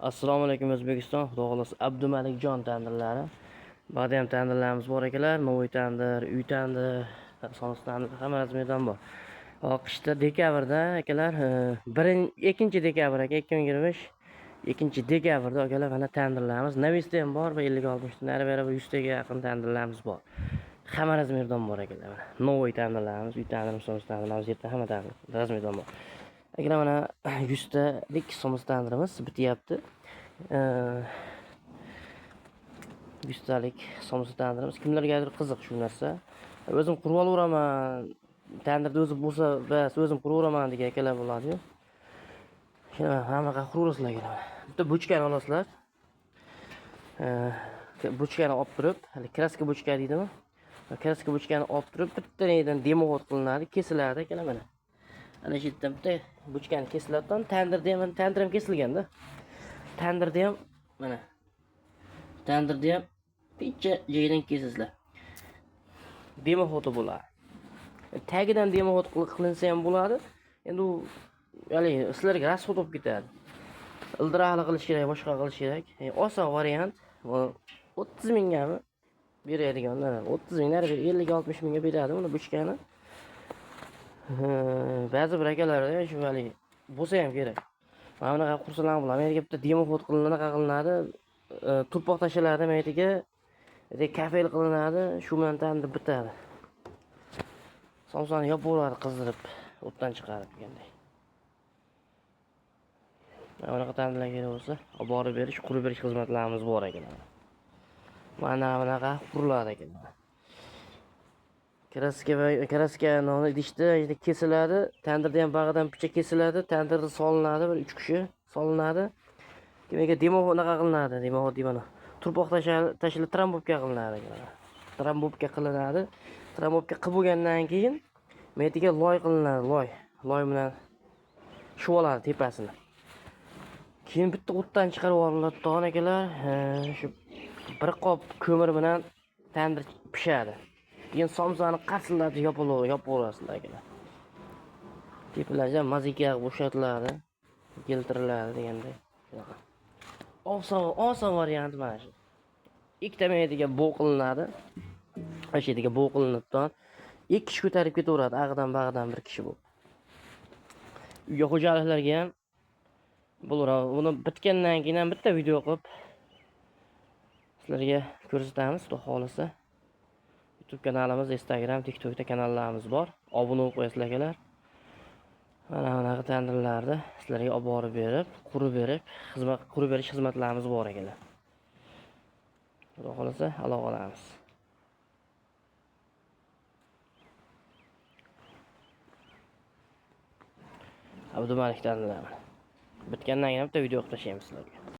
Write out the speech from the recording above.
Assalomu alaykum O'zbekiston. Xudo xolasa Abdumalikjon tandirlari. Ba'da ham tandirlarimiz bor akalar. Novoy tandir, uy tandir, somsa tandir hamma razmerdan bor. Qishda dekabrda akalar, 2 dekabr aka 2025 2 dekabrda akalar mana tandirlarimiz Navisda ham bor va 50-60 nari beri 100 taga yaqin tandirlarimiz bor. Hamma razmerdan bor akalar mana. Novoy tandirlarimiz, uy tandirimiz, somsa tandirlarimiz yerda hamma tandir razmerdan bor. Akalar mana 100 talik somsa tandirimiz bityapti. 100 talik somsa tandirimiz kimlargadir qiziq shu narsa. O'zim qurib olaveraman. Tandirda o'zi bo'lsa, bas o'zim quraveraman degan akalar bo'ladi-yu. Shuni hamma quraverasizlar akalar. Bitta bochkani olasizlar. Bochkani olib turib, hali kraska bochka deydimi? Kraska bochkani olib turib, bitta neydan demovod qilinadi, kesiladi akalar mana. Ana shu yerdan bitta bochkani kesiladi, tandirda ham, tandir ham kesilganda. Tandirda ham mana. Tandirda ham picha joyidan kesasizlar. Demovodi bo'ladi. Tagidan demovod qilinsa ham bo'ladi. Endi u ya'ni sizlarga rasxod bo'lib ketadi. Ildirahli qilish kerak, boshqa qilish kerak. Oson variant. Bu 30 minggami beradigan, 30 ming nari beri 50-60 mingga beradi uni bochkani. Ba'zi bir akalarda shu haligi bo'lsa ham kerak. Mana bunaqa qursalar ham bo'ladi. Amerika bitta demovod qilinadi, qilinadi, turpoq tashlanadi maytiga, kafel qilinadi, shu bilan tandir bitadi. Somsani yopaveradi qizdirib, o'tdan chiqarib deganday. Mana bunaqa tandirlar kerak bo'lsa, olib borib berish, qurib berish xizmatlarimiz bor ekan. Mana bunaqa quriladi ekan. Kraska va kraska noni idishda kesiladi, tandirda ham bag'idan picha kesiladi, tandirda solinadi, bir 3 kishi solinadi. Demak, demov unaqa qilinadi, demov deyman. Turpoq tashilib trambobka qilinadi. Trambobka qilinadi. Trambobka qilib bo'lgandan keyin metiga loy qilinadi, loy. Loy bilan shuvoladi tepasini. Keyin bitta o'tdan chiqarib yuboriladi tog'on akalar, shu bir qop ko'mir bilan tandir pishadi. Keyin somsani qarsillatib yopaverasizlar akalar. Tepalarga mazika bo'shatiladi, keltiriladi deganday. Shunaqa. Oson variant mana shu. Ikkita maydiga bo'q qilinadi. O'sha yerga bo'q qilinib, ikki kishi ko'tarib ketaveradi, ag'idan bag'idan bir kishi bo'lib. Uyga xo'jaliklarga ham bo'laveradi. Uni bitgandan keyin ham bitta video qilib sizlarga ko'rsatamiz, xudo xolasa. YouTube kanalimiz, Instagram, TikTokda kanallarimiz bor. Obuna bo'lib qo'yasizlar akalar. Mana bunaqa tandirlarni sizlarga olib borib berib, qurib berib, xizmat qurib berish xizmatlarimiz bor akalar. Xudo xolasa aloqadamiz. Abdumalik tandirlar. Bitgandan keyin bitta video qilib tashlaymiz sizlarga.